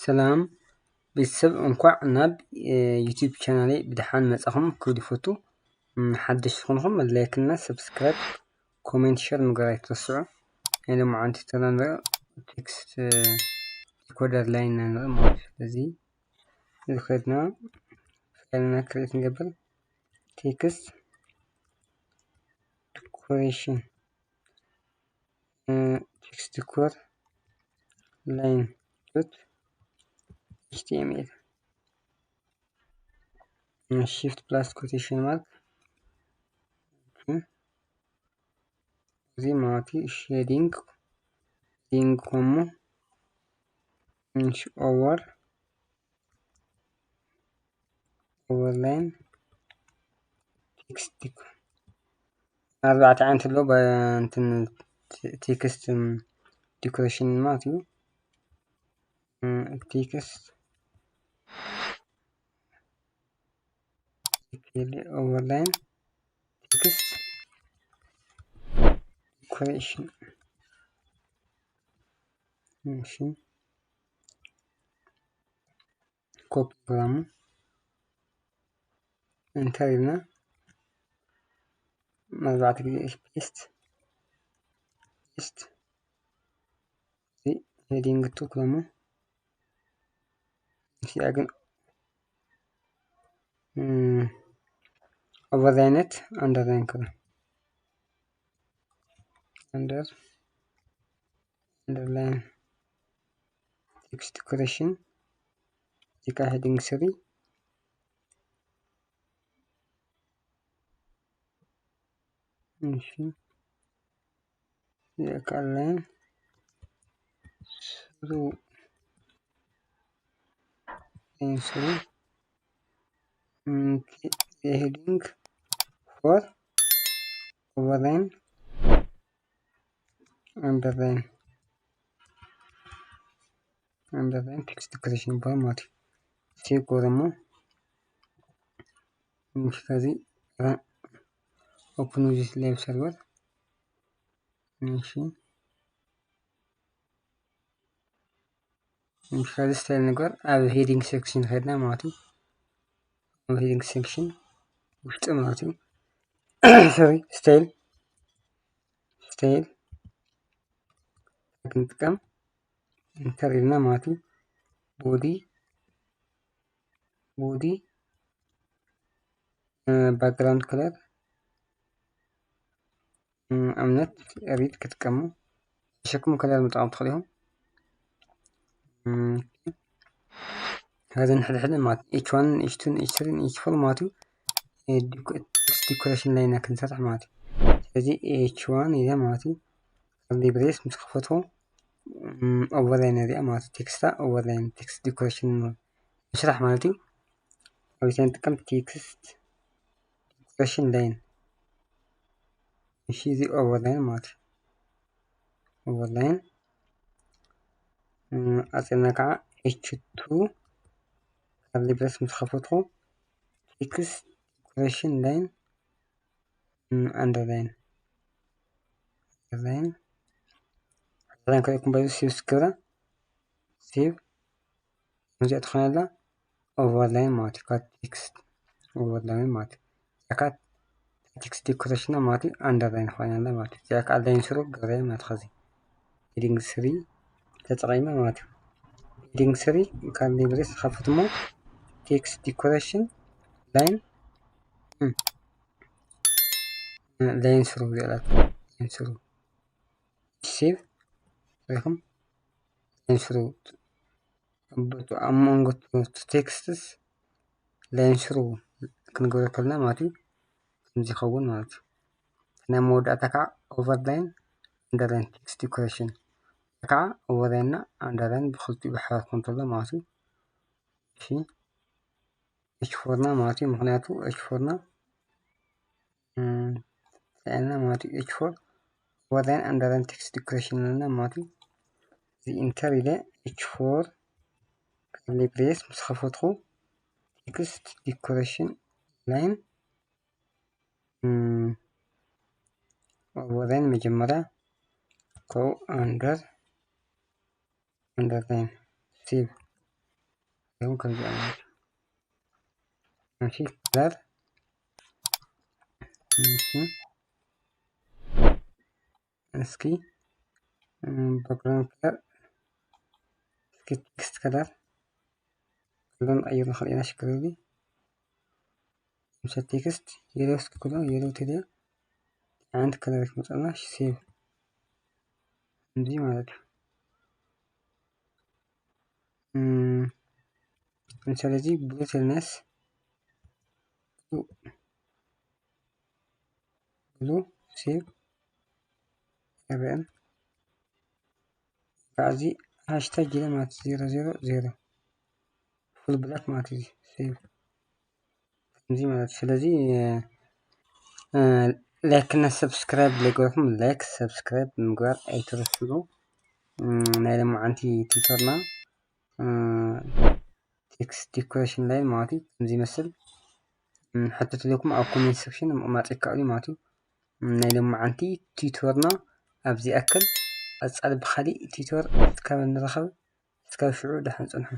ሰላም ቤተሰብ፣ እንኳዕ ናብ ዩቲዩብ ቻናለይ ብደሓን መጻኹም ክብል ይፈቱ። ሓደሽ ዝኾንኹም ላይክ እና ሰብስክራይብ፣ ኮሜንት፣ ሸር ምግባር ኣይትረስዑ። ናይ ሎማዓንቲ ተናንበ ቴክስት ዲኮደር ላይን ኢና ንርኢ ማለት እዩ። ስለዚ እዚ ከድና ፋይልና ክሬት ንገብር። ቴክስት ዲኮሬሽን፣ ቴክስት ዲኮር ላይን ዶት ኤች ቲ ኤም ኤል፣ ሺፍት ፕላስ ኮቴሽን ማርክ፣ እዚ ማለት እዩ። ሼዲንግ፣ ሼዲንግ ኮሞ፣ ኦቨር፣ ኦቨርላይን፣ ቴክስት ዲኮር፣ ኣርባዕተ ዓይነት ኣሎ። እንትን ቴክስት ዲኮሬሽን ማለት እዩ። ቴክስት ኦቨርላይን፣ ቴክስት ዲኮሬሽን። እሺ፣ ኮፒ ፕሮግራሙ ኢንተር ኢልና መርባዕተ ግዜ ፔስት፣ ፔስት። እዚ ሄዲንግ ቱ ክለሙ እዚኣ ግን ኦቨርላይነት ኣንደርላይን ክብል፣ ኣንደር፣ ኣንደርላይን፣ ቴክስት ዲኮሬሽን፣ እዚጋ ሄዲንግ ስሪ። እሺ፣ እዚኣ ከዓ ላይን ስሩ፣ ላይን ስሩ፣ ሄዲንግ ፎር ኦቨርላይን ኣንደርላይን፣ ኣንደርላይን ቴክስት ዲኮሬሽን ይባሃል ማለት እዩ። ሴቭ ክብሎ እሞ፣ እሺ፣ ከዚ ኦፕን ዊዝ ላይቭ ሰርቨር። እሺ፣ እሺ፣ ከዚ ስታይል ንግበር፣ ኣብ ሄዲንግ ሴክሽን ከድና ማለት እዩ። ኣብ ሄዲንግ ሴክሽን ውሽጢ ማለት እዩ። ሶሪ፣ ስታይል፣ ስታይል ክንጥቀም ኢንተር ኢልና ማለት እዩ። ቦዲ፣ ቦዲ፣ ባክግራውንድ ከለር፣ ኣብነት ሪድ ክትጥቀሙ፣ ተሸክሙ ከለር ምጥቃም ትኽእሉ ኢኹም። ከዚ ንሕድሕድ ማለት ኤች ዋን፣ ኤች ቱ፣ ኤች ስሪ፣ ኤች ፎር ማለት እዩ። ቴክስት ዲኮሬሽን ላይን ክንሰርሕ ማለት እዩ። ስለዚ ኤች ዋን ኢለ ማለት እዩ። ከርሊ ብሬስ ምስ ከፈትኩ ኦቨርላይን እዚኣ ማለት እዩ። ቴክስታ ኦቨርላይን፣ ቴክስት ዲኮሬሽን ምስራሕ ማለት እዩ። ኣብዚ ንጥቀም ቴክስት ዲኮሬሽን ላይን። እሺ፣ እዚ ኦቨርላይን ማለት እዩ። ኦቨርላይን፣ ዓፂና ከዓ ኤች ቱ ከርሊ ብሬስ ምስ ከፈትኩ ቴክስት ዲኮሬሽን ላይን፣ ኣንደርላይን፣ ኣንደርላይን፣ ኣንደርላይን ከሪኩም ባይዙ ሴቭ ስክብራ፣ ሴቭ፣ እዚኣ ትኾነላ ኦቨርላይን ማለት እዩ። ካብ ቴክስት ኦቨርላይን ማለት እዩ። እዚኣ ከዓ ቴክስት ዲኮሬሽን ማለት እዩ። ኣንደርላይን ኮይና ኣላ ማለት እዩ። እዚኣ ከዓ ላይን ስሩ ገበያ ማለት ከዚ ሄዲንግ ስሪ ተጠቒመ ማለት እዩ። ሄዲንግ ስሪ ካብ ሊብሬስ ዝኸፍት እሞ ቴክስት ዲኮሬሽን ላይን፣ ላይን ስሩ እዚኣ ኣላ። ላይን ስሩ ሴቭ ሪኹም ላይን ስሩ ኣብ መንጎ ቴክስትስ ላይን ስሩ ክንገብሮ ከለና ማለት እዩ። ከምዚ ይኸውን ማለት እዩ። ናይ መወዳእታ ከዓ ኦቨርላይን ኣንደርላይን ቴክስት ዲኮሬሽን ከዓ ኦቨርላይን እና ኣንደርላይን ብክልቲኡ ብሓባር ክኾን ተሎ ማለት እዩ። እሺ፣ ኤች ፎር ና ማለት እዩ። ምኽንያቱ ኤች ፎር ና፣ እም፣ ስዕልና ማለት እዩ። ኤች ፎር ኦቨርላይን ኣንደርላይን ቴክስት ዲኮሬሽን ኣለና ማለት እዩ። እዚ ኢንተር ኢለ ኤች ፎር ከርሊ ብሬስ ምስ ከፈትኩ ቴክስት ዲኮሬሽን ላይን፣ እም፣ ኦቨርላይን መጀመርያ ኮ ኣንደር፣ ኣንደርላይን ሴቭ ይኹን ከምዚ ማለት እዩ። እሺ፣ ከለር፣ እሺ፣ እስኪ ባክግራውንድ ከለር፣ እስኪ ቴክስት ከለር ከለር ንቀይር ንኽእል ኢና። ሽግር የብሉን። ምሰ ቴክስት የሎ እስኪ ክሎ የሎ ተደ ዓይነት ከለር ክመፀና ሴቭ እንዲ ማለት እዩ። ስለዚ ብሉ ተልናስ ብሉ ሴቭ ኤርኤን ካብዚ ሃሽታግ ኢለ ማለት ዜሮ ዜሮ ዜሮ ፉል ብላክ ማለት እዩ። ሴቭ እዚ ማለት ስለዚ ላይክ እና ሰብስክራይብ ለገርኩም ላይክ ሰብስክራይብ ምግባር ኣይትረስዑ። ናይ ለማዓንቲ ቲቶርና ቴክስት ዲኮሬሽን ላይን ማለት እዩ። ከምዚ ይመስል ሕቶ ትልኩም ኣብ ኮሜንት ሴክሽን ምቕማጥ ይከኣሉ ማለት እዩ። ናይ ለማዓንቲ ቲቶርና ኣብዚ ኣክል ኣጻል ብኻሊእ ቲቶር እስካብ ንረኸብ እስካብ ሽዑ ደሓን ጽንሑ።